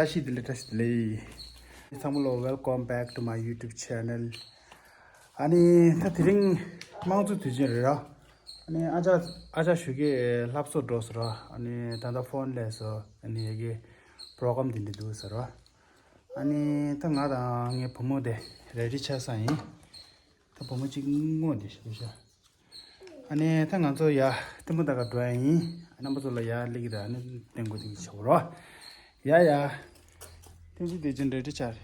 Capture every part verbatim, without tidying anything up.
ཤི་དེ་ལས་བཀྲ་ཤིས་བདེ་ལེགས། ཚང་མ་ལོ། Welcome back to my YouTube channel. ཨ་ནི་ད་དེ་རིང་དམངས་གཙོ་དུས་ཆེན་རེད་ར། ཨ་ནི་ཨ་ཅག་ཨ་ཅག་ཞུ་གི་ལྷ་བཟོ་འགྲོ་ཟེར་ར། ཨ་ནི་ད་ལྟ་ཕོན་སླེབས་སོང་། ཨ་ནི་ཡ་གི་པྲོ་གྷ་རམ་དེ་འདྲ་འདུག་ཟེར་ར། ཨ་ནི་ད་ང་དང་ངའི་བུ་མོ་དེ་རེ་ཌི་ཆགས་ས་ཡིན། ད་བུ་མོ་གཅིག་སྔོན་དེ་ཞུ་ཤ། ཨ་ནི་ད་ང་ཚོ་ཡ་ཐིམ་ཕུ་ད་ག་འགྲོ་ཡ་ཡིན། རྣམ་པ་ཚོ་ལ་ཡ་སླེབས་ཀྱི་ར། ཨ་ནི་བསྟན་དགོས་དེ་ཆོག་རོ། ཡ་ཡ། ཐེངས་གཅིག་དེ་ཅན་རེ་ཌི་ཆགས་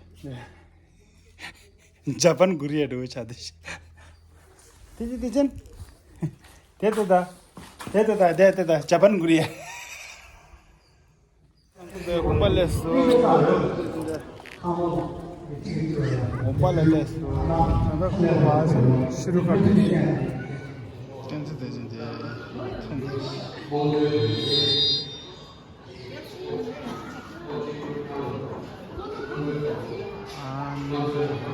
རེད། ཇ་པན་ཀོ་རི་ཡ་འགྲོ་ཆགས་དེ་ཤ། ཐེངས་གཅིག་དེ་ཅན། དེ་ཏོ་ད། དེ་ཏོ་ད། དེ་ཏོ་ད། ཇ་པན་ཀོ་རི་ཡ། དགོན་པ་སླེབས་སོང་། དགོན་པ་ལ་སླེབས་སོང་། ད་ལྟ་དགོན་པ་ཕྱི་རུ་ཁ་ཐུག་ཡིན། བསྟན་འཛིན་བདེ་ཆེན་དེ་མཐོང་གི། ཨ་ནི། རིག་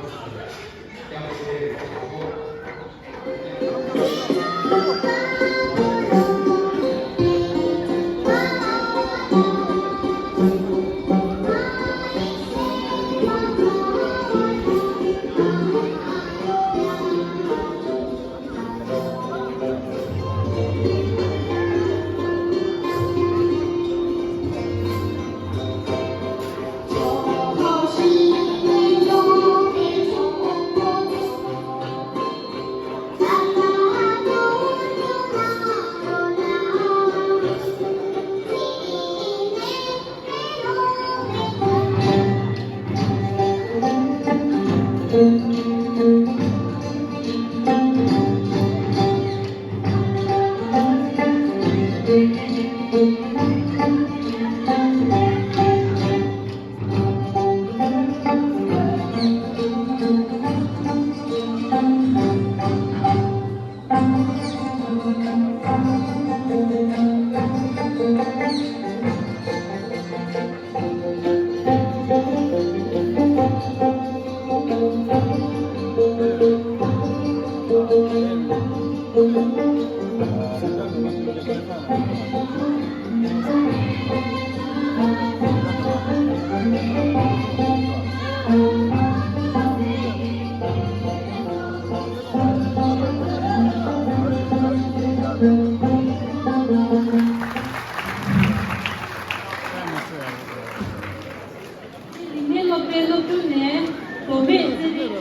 གནས་སློབ་གྲྭའི་སློབ་ཕྲུག་ནས་གོ་མེད་རྩེ་རིག་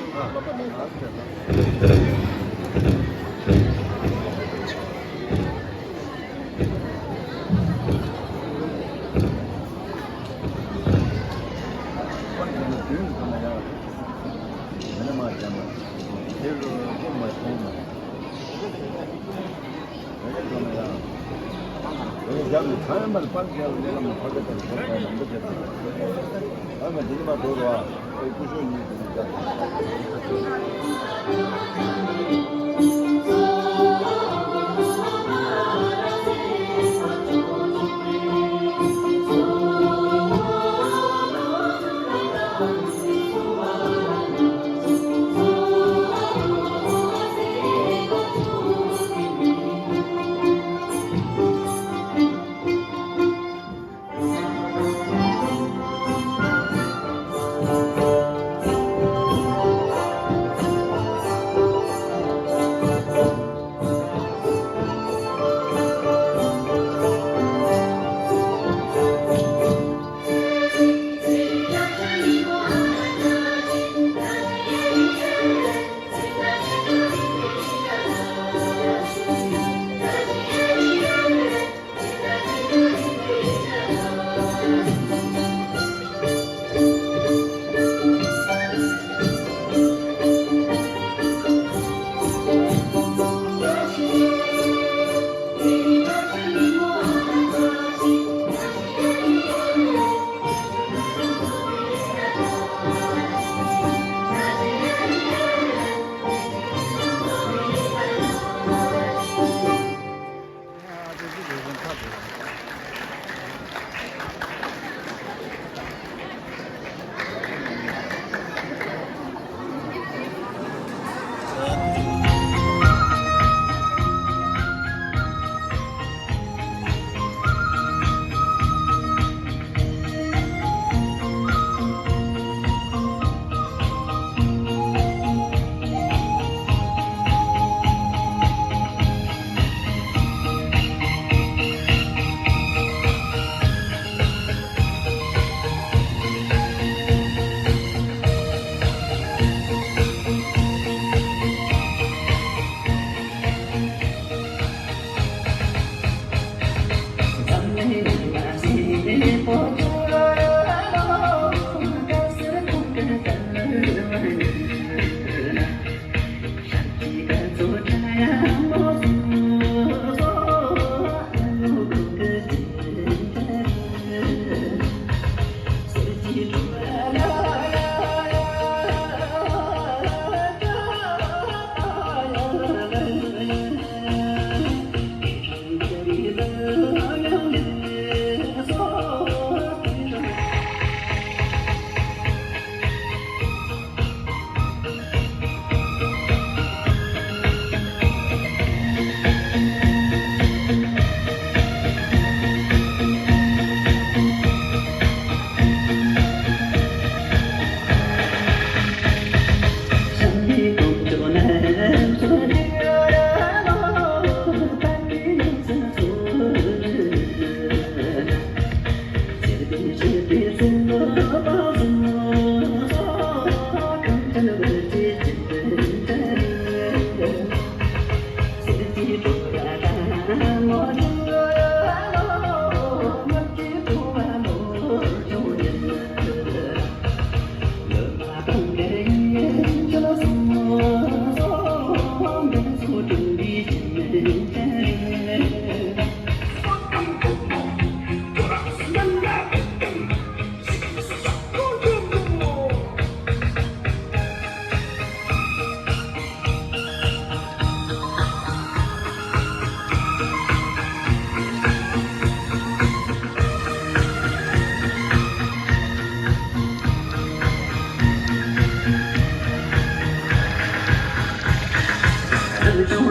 རིག་འཛིན་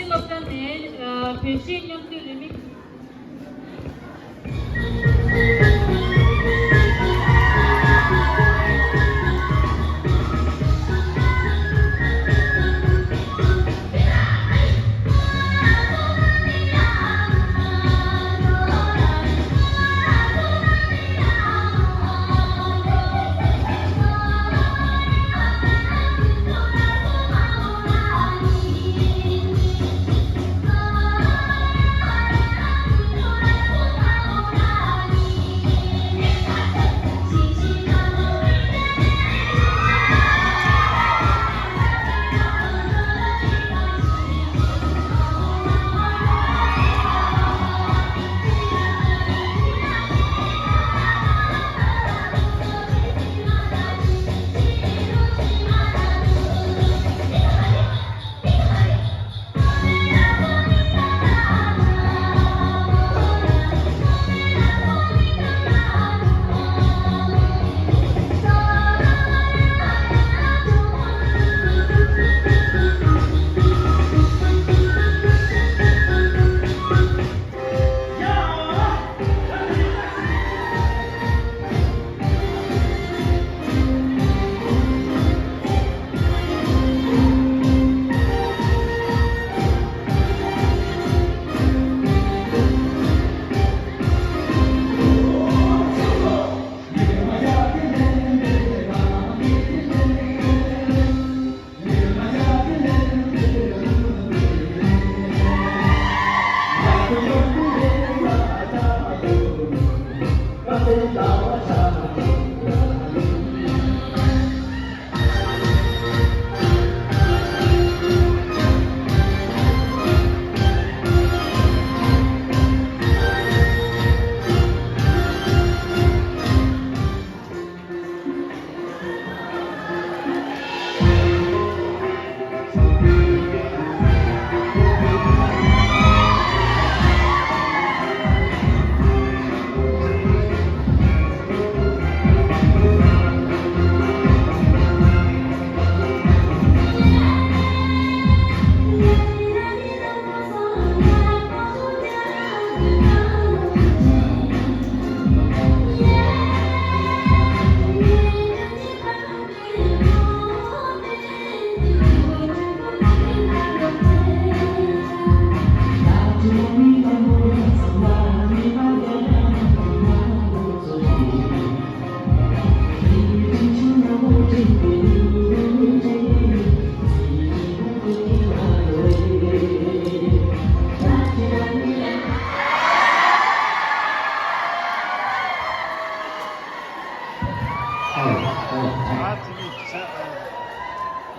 སློབ་གྲྭ་ནས་བོད་གཞས་མཉམ་དུ་རི་མིག་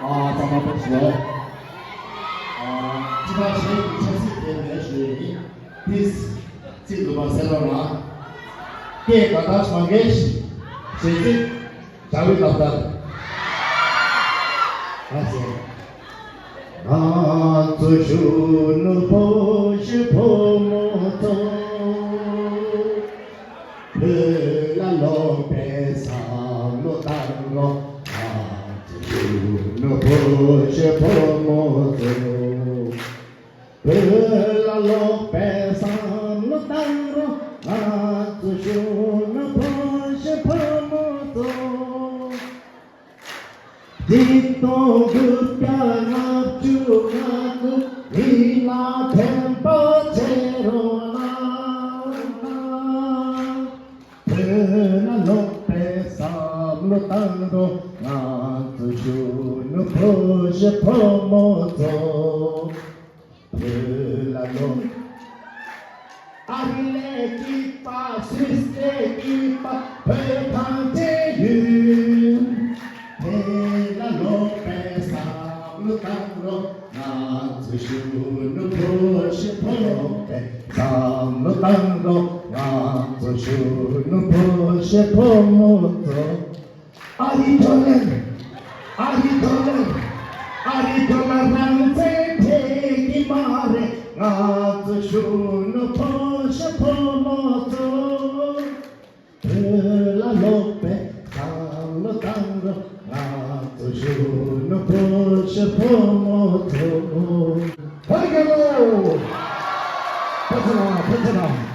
ཨ་ཚང་མ་ཕེབས་སོང་། ཨ་སྤྱི་བཏང་གཞས་ཀྱི་ཆབ་སྲིད་དེ་ལས་ཞུ་ཡས་ཡིན། Peace། རྩིས་འདུག་པ་གསན་རོགས་གནང་། སྐད་གང་ལྟར་མ་འགལ་ཞིག་གཞས་ཚིག་དྲ་བའི་ལག་བསྟར། ཨ་ཙི། ང་ཚོ་གཞོན་ནུ་བོད་ཀྱི་བུ་མོ་ཚོ། བོད་ལ་ལོག་པའི་བསམ་བློ་བཏང་རོགས། ང་ཚོ་གཞོན་ནུ་བོད་ཀྱི་བུ་མོ་ཚོ། བོད་ལ་ལོག་པའི་བསམ་བློ་བཏང་རོགས། ང་ཚོ་གཞོན་ནུ་བོད་ཀྱི་བུ་མོ་ཚོ། ཆིག་སྟོང་དགུ་བརྒྱ་ལྔ་བཅུ་ང་དགུ་མི་ལ་ཕན་པ་བྱེད་རོགས་གནང་། བོད་ལ་ལོག་པའི་བསམ་བློ་བཏང་རོགས། ང་ཚོ་གཞོན་ནུ་བོད་ཀྱི་བུ་མོ་ཚོ། བོད་ལ་ལོག་ཨ་རི་ལས་སྐྱིད་པ། སུད་སི་ལས་སྐྱིད་པ། བོད་དང་འབྲེལ་ཡོད། བོད་ལ་ལོག་པའི་བསམ་བློ་བཏང་རོགས། ང་ཚོ་གཞོན་ནུ་བོད་ བསམ་བློ་བཏང་རོགས། ང་ཚོ་གཞོན་ནུ་བོད་གཞས་ཕོ་མོ་ཚོ། ཨ་རི་ཐོ་ལན། ཨ་རི་ཐོ་ལན། ཨ་རི་ཐོ་ལན། རང་བཙན་འཐད་ཀྱི་མ་རེད། ང་ཚོ་གཞོན་ནུ་བོད་གཞས་ཕོ་མོ་ཚོ། བོད་ལ་ལོག་པའི་བསམ་བློ་བཏང་རོགས། ང་ཚོ་གཞོན་ནུ་བོད་གཞས་ཕོ་མོ་ཚོ། ཕ་གི་ལོ། ཕ་ཚོ་ལ་ཕ་ཚོ་ལ།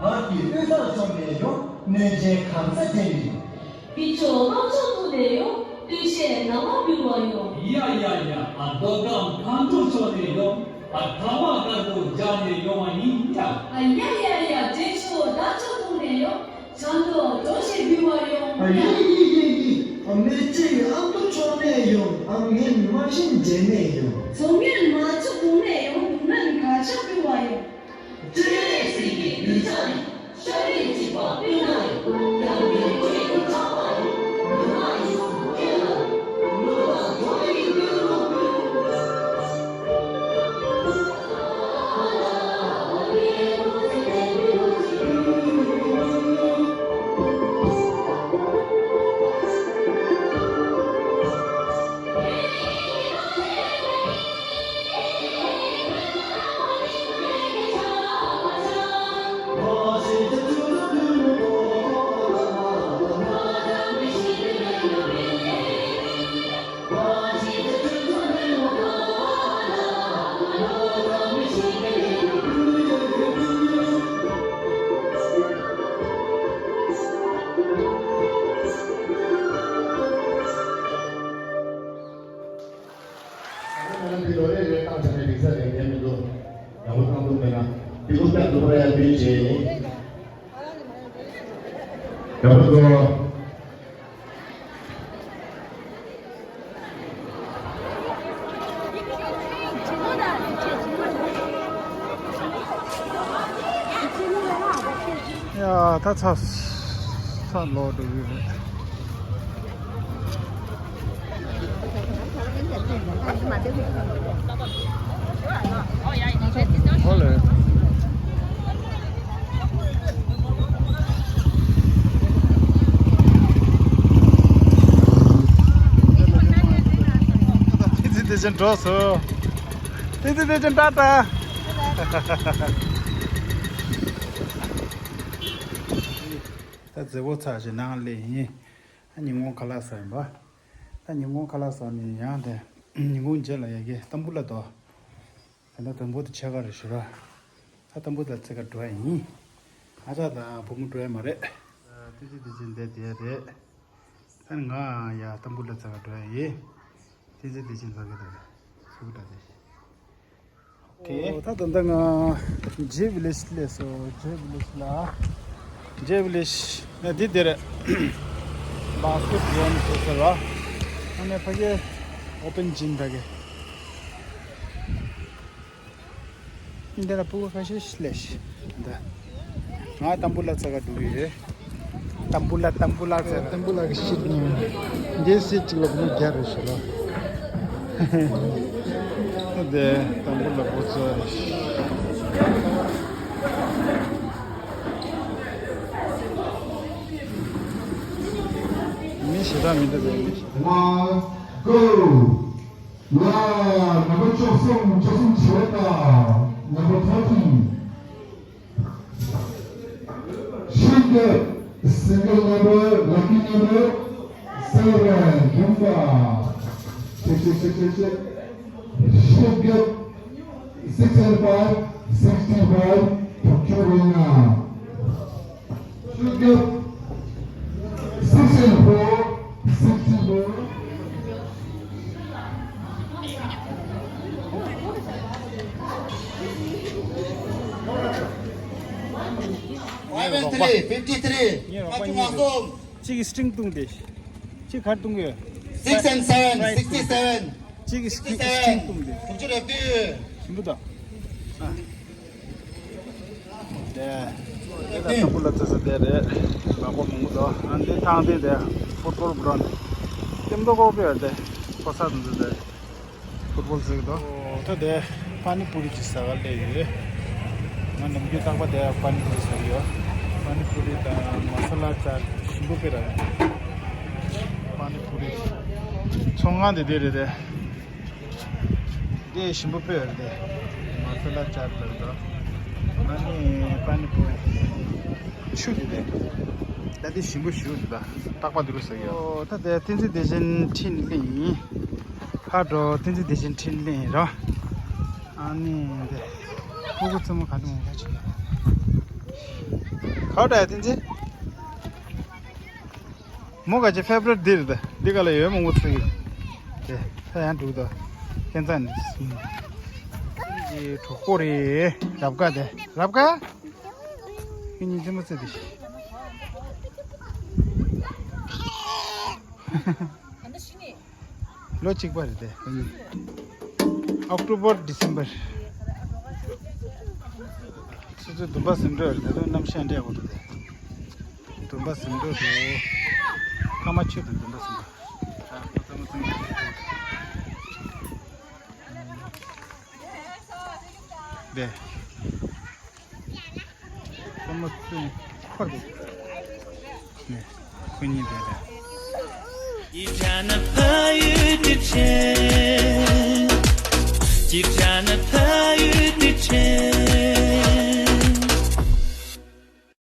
བར་གྱི་དབུས་གཙང་ཕྱོགས་ནས་ཡོང་། གནོད་སྦྱིན་གང་ཟག་ཅན་ནི། ཕྱི་ཕྱོགས་རྣམ་ཅོག་ཐུག་ནས་ཡོང་། སྟོད་གཞས་ནང་མ་འབུལ་བ་ཡོང་། ཡ་ཡ་ཡ། ཨ་མདོ་ཁམས་ཁམས་ཕྱོགས་ནས་ཡོང་། ཨ་ཐ་མག་དཀར་པོ་སྦྱར་ནས་ཡོང་བ་ཡིན་ཡ། ཨ་ཡ་ཡ་ཡ། འབྲས་ལྗོངས་རྟ་མཆོག་ཐུག་ནས་ཡོང་། བྱང་དུ་སྒྲོམ་གཞས་འབུལ་བར་ཡོང་། ཨ་ཡི་ཡི་ཡི་ཡི། ཨ་མེ་ལྕེ་ཡི་ཨ་མདོ་ཕྱོགས་ནས་ཡོང་། ཨ་ངན་མ་ཤིང་འདྲེས་ནས་ཡོང་། མཚོ་སྔོན་མ་ཆུ་བུང་ནས་ཡོང་། སྡུག་སྨོན་གར་ཞོག་འབུལ་བར་ཡོང་། ད་ལྟ་ང་ཚོ་འདི་ལོ་རེ་རེ་བཏང་བྱས་ནས་འགྲིག་ས་རེད་ལན་མི་འདུག་ཡག་པོ་བཏང་ཐུབ་མེད་ན་འདི་ལོ་ལྟར་འགྲོ་བ་ཡག་པོའི་རྗེས་ཡིན། ཡག་པོ་འདུག་ཨ། ད་ཚ་ཚ་ལོག་འགྲོ་གི་རེད། ཨོ་ལེ། ཏི་ཙི་དེ་ཅན་འགྲོ་སོང་། ཏི་ཙི་དེ་ཅན་ཏ་ཏ། ད་མཛེས་པོ་ཚ་ཞིག་ནང་སླེབས་ཡིན། ད་ཉིན་གུང་ཁ་ལག་ཟ་ཡིན་པ། ད་ཉིན་གུང་ཁ་ལག་ཟ་ནས་ཡང་དེ་ཉིན་གུང་རྗེས་ལ་ཡ་གི་ཏམ་བུ་ལ་དོ། ད་ལྟ་དང་པོ་དེ་ཕྱེད་ཀ་རེད་ཞུ་ར། ད་ཏམ་བུ་ལ་ཚེ་ག་འགྲོ་ཡ་ཡིན། ཨ་ཅག་དང་བུ་མོ་འགྲོ་ཡ་མ་རེད། ཏི་ཙི་ཏི་ཙི་འདས་དེ་རེད། ད་ནི་ང་ཡ་ཏམ་བུ་ལ་ཚེ་ག་འགྲོ་ཡ་ཡིན། ཏི་ཙི་ཏི་ཙི་འཛོག་གི་འདུག་ཚུགས་འདྲ་དེ། ཨོ་ད་ད་ལྟ་ང་ཇེ་བི་ལེཇ་སླེབས་སོང་། ཇེ་བི་ལེཇ་ལ། ཇེ་བི་ལེཇ་ནས་འདི་དེར་བྷ་སི་ཀེ་ཊི་ཛོན་ཟེར་ཟེར་བ། ཨ་ནི་ཕ་གི་ཨོ་པན་ཇིམ་ད་གི། འདི་ལ་ཕྲུ་གུ་ཁ་ཤས་སླེབས་ཤག་འདི། ང་ཏམ་བུ་ལ་ཚ་ག་འགྲོ་གི་ཡོད། ཏམ་བུ་ལ་ཏམ་བུ་ལ་ཚ་ག་ཏམ་བུ་ལ་གི་ཤིད་ཉོ། འདི་སི་གཅིག་ལ་ཕྲུ་གུ་བརྒྱ་རེད་ཞུ་ལ། འདི་ཏམ་བུ་ལ་ཕྲུ་གུ་ཚོ་རེད། མི་ཞེ་དྲག་མི་འདུག་ཟེར། མི་ཞེ་དྲག One, go! ལ། ནམ་བར་བཅུ་གསུམ། བཅུ་གསུམ་བྱེད་དང་། Number thirteen. Shingap, single number, lucky number seven. Bumba. Check, check, check, check, check. Shingap, six and five, sixty-five, Tokyo Arena. Shingap, six and four, sixty-four. Five and three, fifty-three. གཅིག་གིས་སི་ཊིང་བཏུང་སྟེ། གཅིག་གར་བཏུང་གི་ཡོད། Six and seven, sixty-seven. གཅིག་གིས་སི་ཊིང་བཏུང་སྟེ། དྲུག་ཅུ་རེ་བདུན། ཞིམ་པོ་དང་། ཨ། དེ། དེ་ལྟ་སྤུ་ལ་ཙི་ཙི་དེ་རེད། མང་པོ་མང་པོ་འདུག་ཨ་འདི་ཐང་དེ་དེ་ཕུཊ་བོལ་གྷི་རའུན་ཌི། ལྟེམ་ཏོ་ཀོ་པེ་ཡོད་དེ། ཕོ་ས་དང་འདི་དེ། ཕུཊ་བོལ་ཟིག་དང་། ཨོ་ད་དེ་པ་ནི་པུ་རི་གི་ཟ་ག་སླེབས་ཡོད། ང་ནམ་རྒྱུན་རྟག་པ་དེ་པ་ནི་པུ་རི་ཟ་གི་ཡོད། པ་ནི་པུ་རི་དང་མ་ས་ལ་ཅཱ་ཞིམ་པོ་དཔེ་ར་ཡོད། པ་ནི་པུ་རི། ཚོང་ཁང་དེ་དེ་རེད་དེ། དེ་ཞིམ་པོ་དཔེ་རེད་དེ། མ་ས་ལ་ཅཱ་ལབ་དང་། ཨ་ནི་པ་ནི་པུ་རི། ཆུ་དེ་དེ། ད་དེ་ཞིམ་པོ་ཞུ་འདུག་ད། རྟག་པ་འདི་རུ་ཟ་གི་ཡོད། ཨོ་ད་དེ་བསྟན་འཛིན་བདེ་ཆེན་ཁྲིད་ནས་སླེབས་ཡིན། ཁ་འགྲོ་བསྟན་འཛིན་བདེ་ཆེན་ཁྲིད་ནས་སླེབས་ཡིན་ར། ཨ་ནི་དེ། ཕྲུ་གུ་ཚང་མ་ག་དུས་མང་ཁ་ཆེ། ག་འདྲ་ཡ་བསྟན་འཛིན། མོ་ག་ཅི་ཕེ་བ་རི་ཊི་འདི་རེད་ད། འདི་ག་ལ་ཡོད་མང་པོ་ཚུགས་ཡོད། དེ་ད་ཡང་འགྲུག་ད། ཁྱེད་ཚ་ནི་གྲོགས་པོ་རེད། རབ་དགའ་དེ་རབ་དགའ། ཁྱེད་གཉིས་རྩེད་མོ་རྩེ་དེ། ལོ་གཅིག་པ་རེད་དེ་ཁོ་གཉིས། ཨོག་ཊོ་བར་ཌི་སེམ་བར། སོ་སོའི་འདུན་པ་ཟིན་འགྲོ་རེད། ད་དུང་གནམ་གཤིས་འདྲ་པོ་འདུག་དེ། འདུན་པ་ཟིན་འགྲོ་འདུག་ཁ་མ་ཆུ་དང་འདུན་པ་ཟིན་འགྲོ། ཨ་ཁོ་ཚང་མ་ཚང་མ་དེ། ཁོ་མོ་ཚོས་འཁོར་འདུག་ནས་ཁོ་གཉིས་བསྡད་རེད།